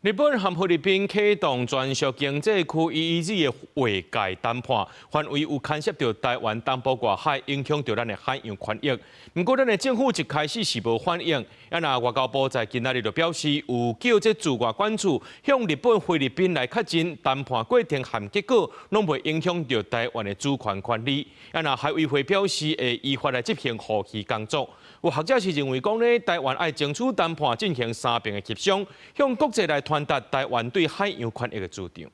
日本和菲律賓啟動專屬經濟區 EEZ 的劃界談判，範圍有牽涉著台灣東部外海，影響著咱的海洋權益。毋過，咱的政府一開始是無反應。啊若外交部在今仔日就表示，有叫這駐外館處向日本、菲律賓來確認談判過程和結果，攏袂影響著台灣的主權權利。啊若海委會表示會依法來執行護漁工作。有學者是認為講呢，台灣愛爭取談判進行三邊的協商，向國際來傳達台灣對海洋權益的主張。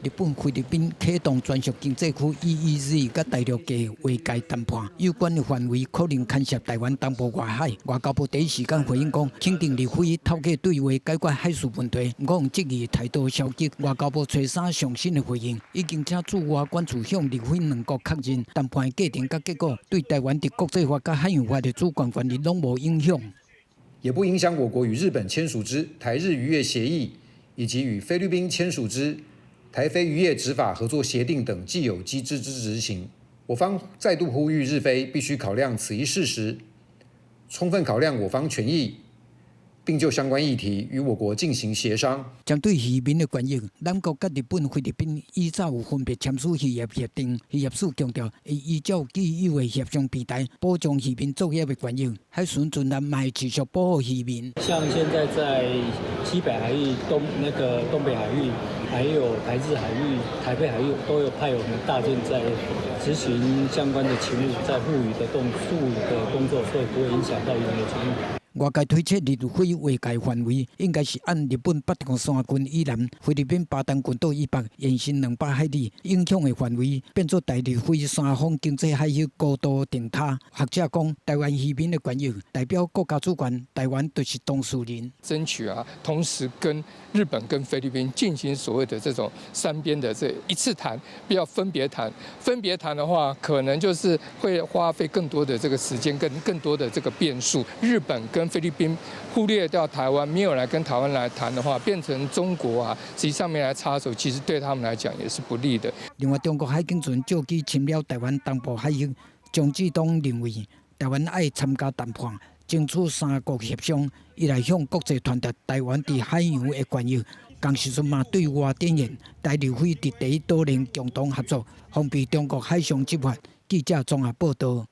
日本、菲律賓啟動專屬經濟區 EEZ 佮大陸嘅劃界談判，有關的範圍可能牽涉台灣東部外海。外交部第一時間回應講，肯定日菲透過對話解決海事問題，毋過質疑態度消極。外交部初三上新的回應，已經請駐外館處向日菲兩國確認談判的過程佮結果，對台灣佇國際法佮海洋法的主權權利攏無影響，也不影響我國與日本簽署之台日漁業協議，以及與菲律賓簽署之台菲漁業執法合作協定等既有機制之執行。我方再度呼籲日菲必須考量此一事實，充分考量我方權益，並就相關議題與我國進行協商。針對漁民的權益，兩國佮日本、菲律賓以早有分別簽署漁業協定，漁業署強調會依照既有的協商平台，保障漁民作業的權益。海巡船艦嘛會持續保護漁民。像現在在西北海域、東那個東北海域，還有台日海域、台菲海域，都有派我們大艦在執行相關的勤務，在護漁的動護漁的工作，所以不會影響到漁民的權益。外界推測日菲劃界範圍應該是按日本八重山群以南、菲律賓巴丹群島以北延伸200海里，影響的範圍變做台日菲三方經濟海域高度定塔。學者講，台灣漁民的權益代表國家主權，台灣就是當事人。爭取啊，同時跟日本跟菲律賓進行所謂的這種三邊的這一次談，不要分別談。分別談的話，可能就是會花費更多的這個時間跟更多的這個變數。日本跟菲律賓忽略掉台灣，沒有來跟台灣來談的話，變成中國啊，實際上面來插手，其實對他們來講也是不利的。另外，中國海警船借機侵擾台灣東部海域，張志東認為台灣愛參加談判，爭取三國協商，伊來向國際傳達台灣佇海洋的權益。仝時陣嘛對外展現台日菲佇第一島鏈共同合作，防備中國海上執法。記者綜合報道。